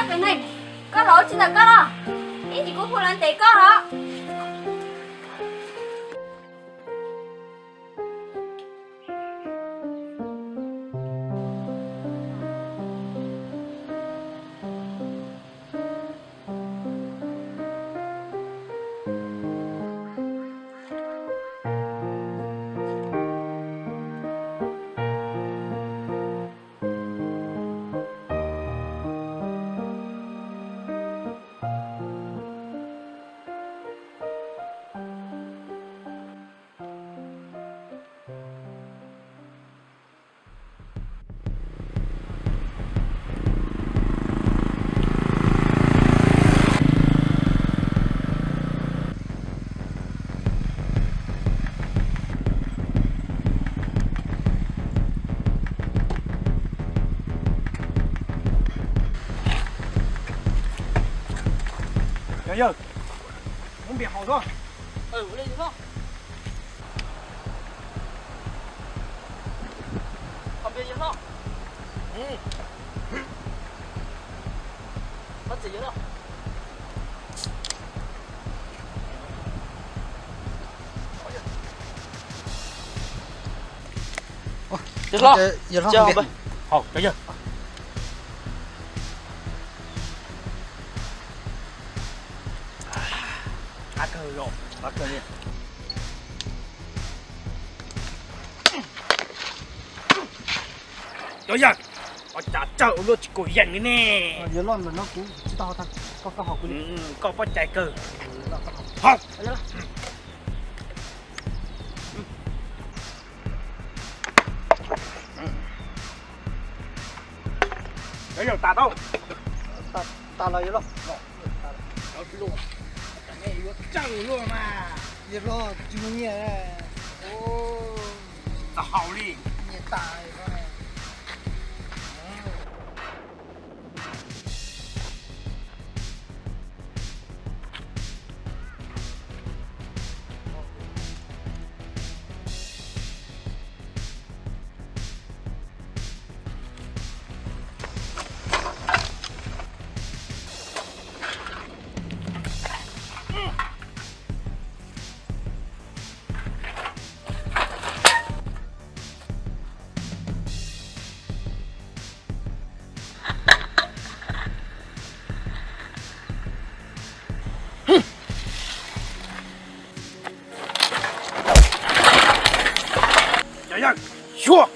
Neeg, koj los tsis ntawm koj los, ib ntsis kuv hu los ntes koj los. Cov yawg, muab npias haus xwb. Yawg hlob, cov yawg, ua cas tsawg ua luaj tsis kam yees li ne? Koj pob cai kawg. Cov yawg, tas tau. Tas los yawg hlob. Cov hluas, nej yuav tsawg luaj mas. Yawg hlob tsis muaj nyiaj. Txaus haus li. Nyiaj tas. Cov yawg, xyuas.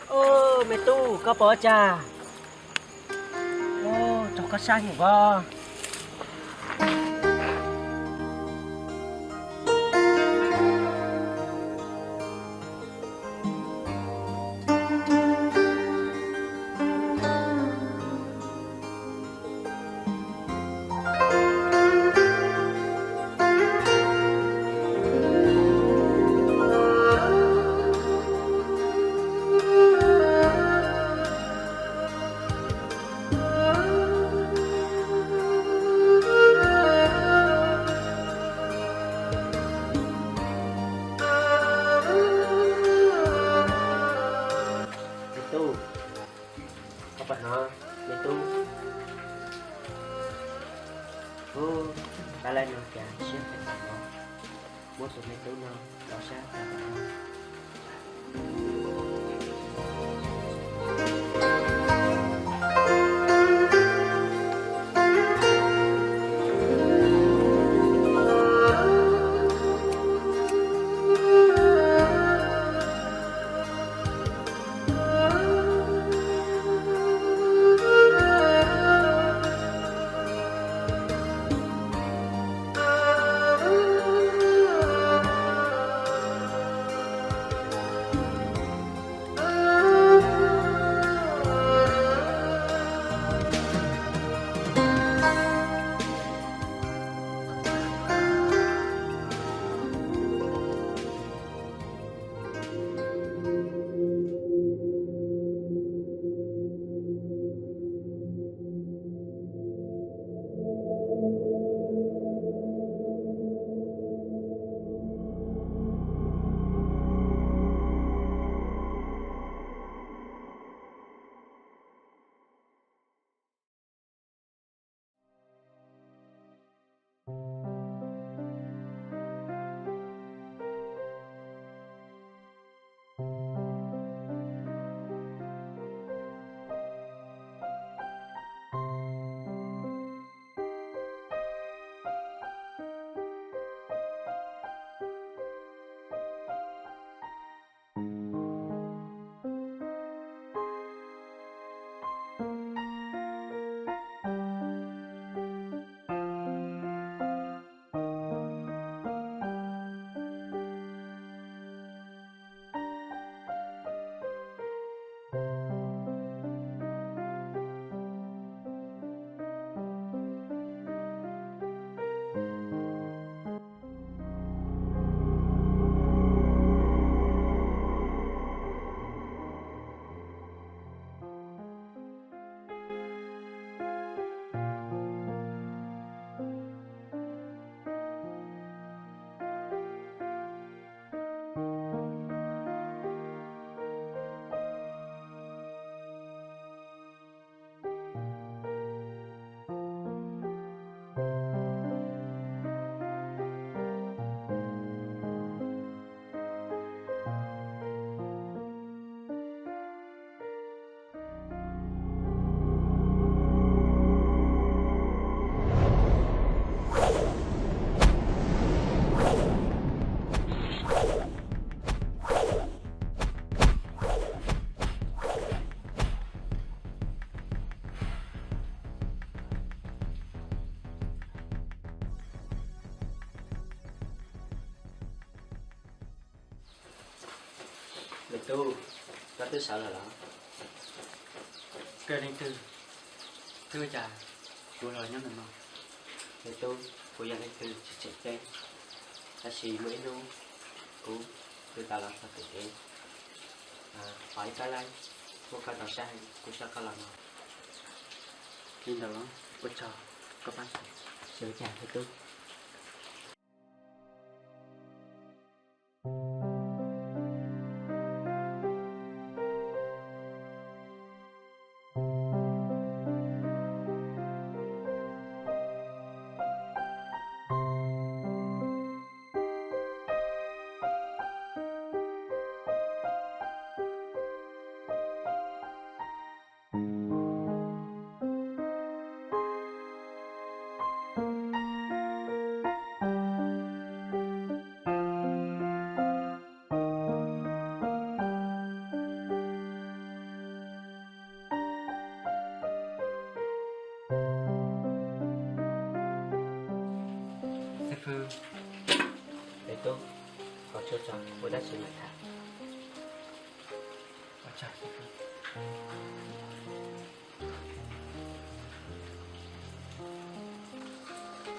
Ub, me tub, koj puas ua cas? Ub, rau koj sab heev os. siab phem tag no, muab tus me tub no rau sab tag no. Me tub, koj twb sawv lawm los? Koj leej twg? Twb ua cas kuv los nyob ntawm no? Me tub, kuv yog leej twg tsis tseem ceeb, tab sis muaj ib hnub kuv twb tau los txog tim kev, pom ib kab laib muab koj rau sab heev, kuv coj koj los no. Li ntawd los? Ua tsaug koj pab. Tsis ua cas me tub. Xib fwb, me tub, qhov tsuas tso, ua dab tsi mam tham.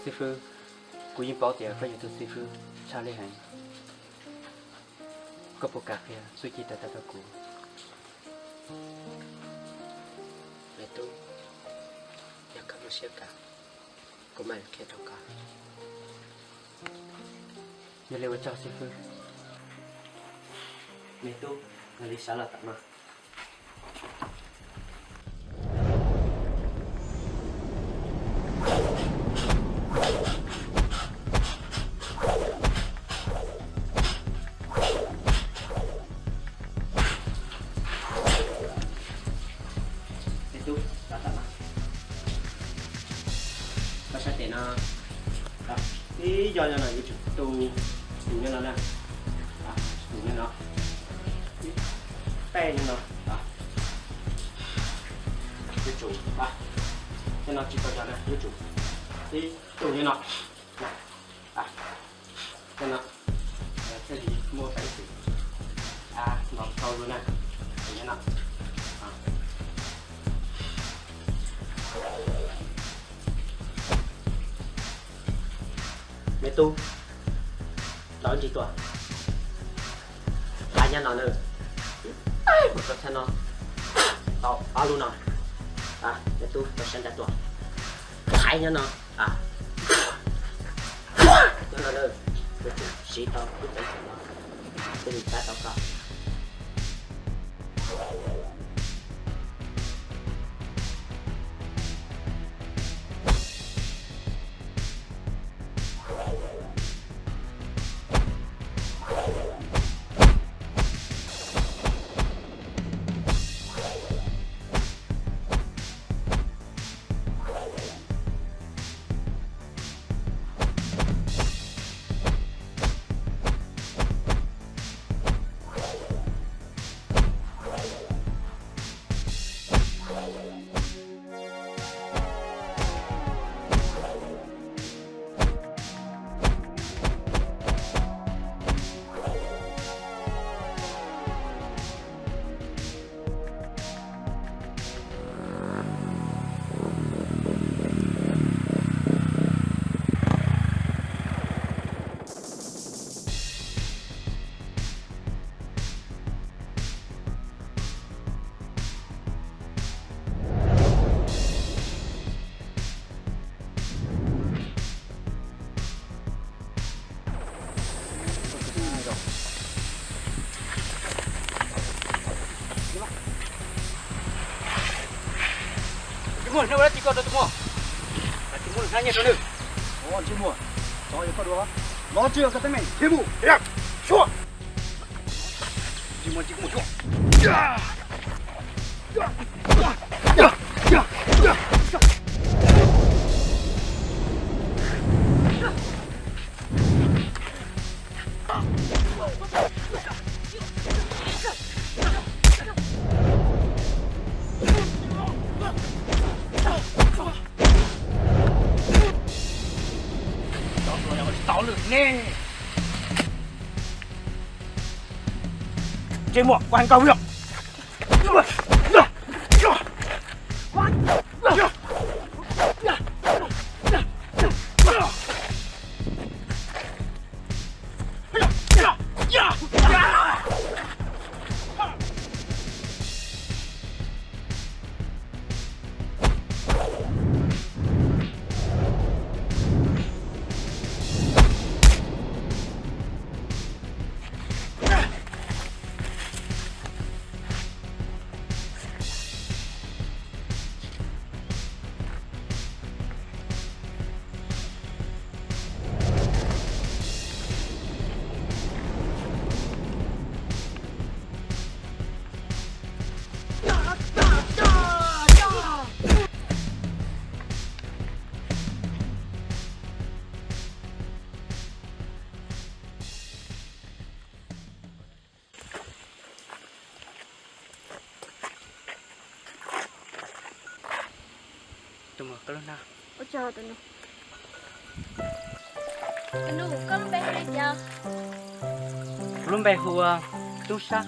Xib fwb, kuv yeej paub tias koj yog tus xib fwb tshaj lij heev. Koj puas kam qhia txuj ci tawv tag rau kuv? Me tub, yog koj muaj siab kam, kuv mam li qhia rau koj. Yog li ua tsaug xib fwb. Me tub, yog li sawv los tom no. Coj nyob no yuav tsum tu, tus nyob no na, tus nyob no, tej nyob no, yuav tsum, nyob no tsis tau yog na, yuav tsum ib tug nyob no, nyob no, thiaj li muaj peev xwm no tau lawm na, nyob no. Me tub, tau ntsis tuaj, hais nyob no na, mus rau txhab no, tau ob lub no, me tub tau sab nrad tuaj, hais nyob no, nyob no na, yuav tsum siv tau lub peev xwm no, thiaj li pab tau koj. Tsis muaj, hnub ua dab tsi koj rau tsis muaj, tsis muaj hnab nyiaj rau nws. Tsis muaj, tso yog koj dua, no tsis yog koj teeb meem, tsis muaj, tsis muaj, tsis muaj, tsis muaj. Tau lawm ne. Tsis muaj, koj heev kawg li. Tus muam, koj lub hnab. Ua tsaug tus nus. Tus nus, koj lub npe hu li cas? Kuv lub npe hu ua Tub Sab.